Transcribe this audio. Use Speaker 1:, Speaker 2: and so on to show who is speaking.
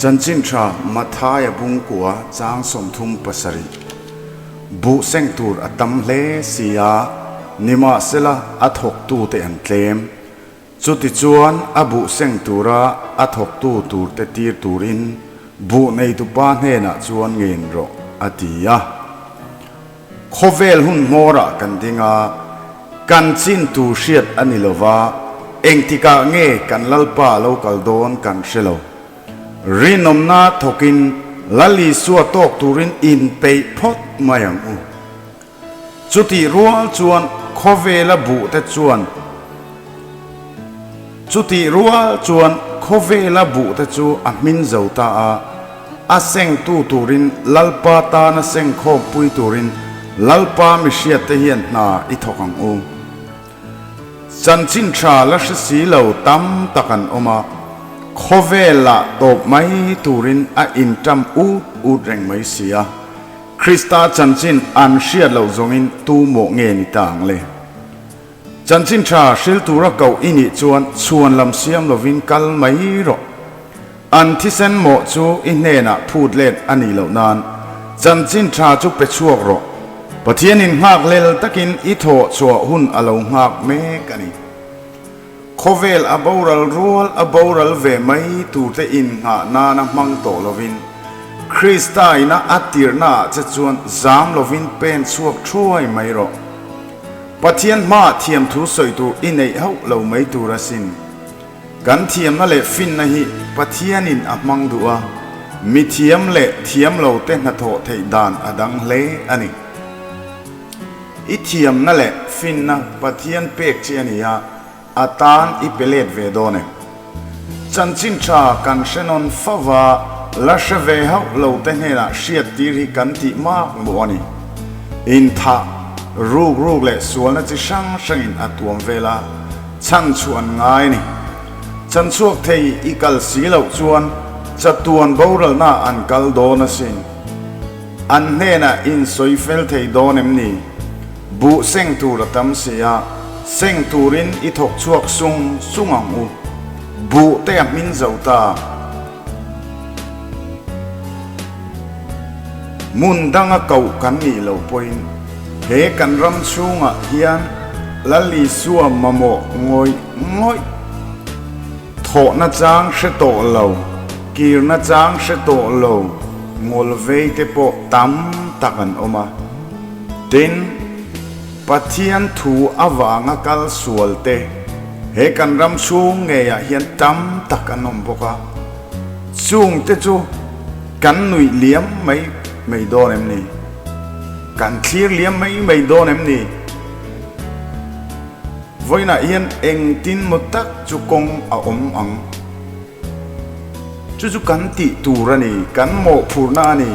Speaker 1: Chanchin tha Mathaia bungkua chang 37 Buh seng tur a tam hle si a, nimahsela a thawktute an tlem. Chutichuan a buh seng tura a thawktu turte tir turin buh neitupa hnenah chuan ngen rawh, a ti a. Khawvel hun hmawrah kan ding a, kan chin tur hriat a ni lo va, engtikah nge kan Lalpa lo kal dawn kan hre lo. Rinawmna thawkin Lal Isua tawk turin inpeih phawt mai ang u. Chutih rual chuan khawvela buhte chuan Chutih rual chuan khawvela buhte chu a hmin zo ta a, a sengtu turin Lalpa tana sengkhawmpui turin Lalpa mihriatte hian hna i thawk ang u. Chanchin tha la hre si lo tam tak an awm a, khawvela tawp mai turin a inṭam ut ut reng mai si a. Krista chanchin an hriat loh zawngin tu mawh nge ni ta ang le? Chanchin tha hril tura koh i nih chuan chhuan lam siam lovin kal mai rawh. An thisen mawh chu i hnenah phut let a nih loh nan chanchin tha chu pe chhuak rawh. Pathianin nghak lel takin i thawh chhuah hun a lo nghak mek a ni. Khawvel a boral rual a boral ve mai turte innghah nana hmang tawh lovin, Krista ina a tirhnaah che chuan zam lovin pen chhuak thuai mai rawh. Pathian hmaah thiamthu sawi tur i neih hauh lo mai tur asin. Kan thiamna leh finna hi Pathianin a hmang duh a, mi thiam leh thiam lote hnathawh theih dan a dang hle a ni. I thiamna leh finna Pathian pek che a ni a, a tan i pe let ve dawn em? Chanchin tha kan hre nawn fo va, la hre ve hauh lo te hnenah hriattir hi kan tih mak maw a ni. Inthah, ruk ruk leh sualna chi hrang hrangin a tuam vel a, chhan chhuah an ngai a ni. Chanchhuak thei i kal si loh chuan chatuan boralna an kal dawn asin. An hnenah in sawi fel thei dawn em ni? Buh seng tur a tam si a, seng turin i thawk chhuak sung sung ang u. Buh te a hmin zo ta. Hmun danga koh kan nih loh pawhin he kan ram chhungah hian Lal Isua mamawh ngawih ngawih Thawhna chang hre tawh lo, kirna chang hre tawh lo ngawlvei te pawh tam tak an awm a. Tin, Pathian thu avanga kal sual te he kan ram chhung ngeiah hian tam tak an awm bawk a. Chung te chu kan nuih liam mai mai dawn em ni? Kan thlir liam mai mai dawn em ni? Vawiinah hian engtin maw tak chu kawng a awm ang? Chu chu kan tih tur a ni, kan mawhphurhna a ni.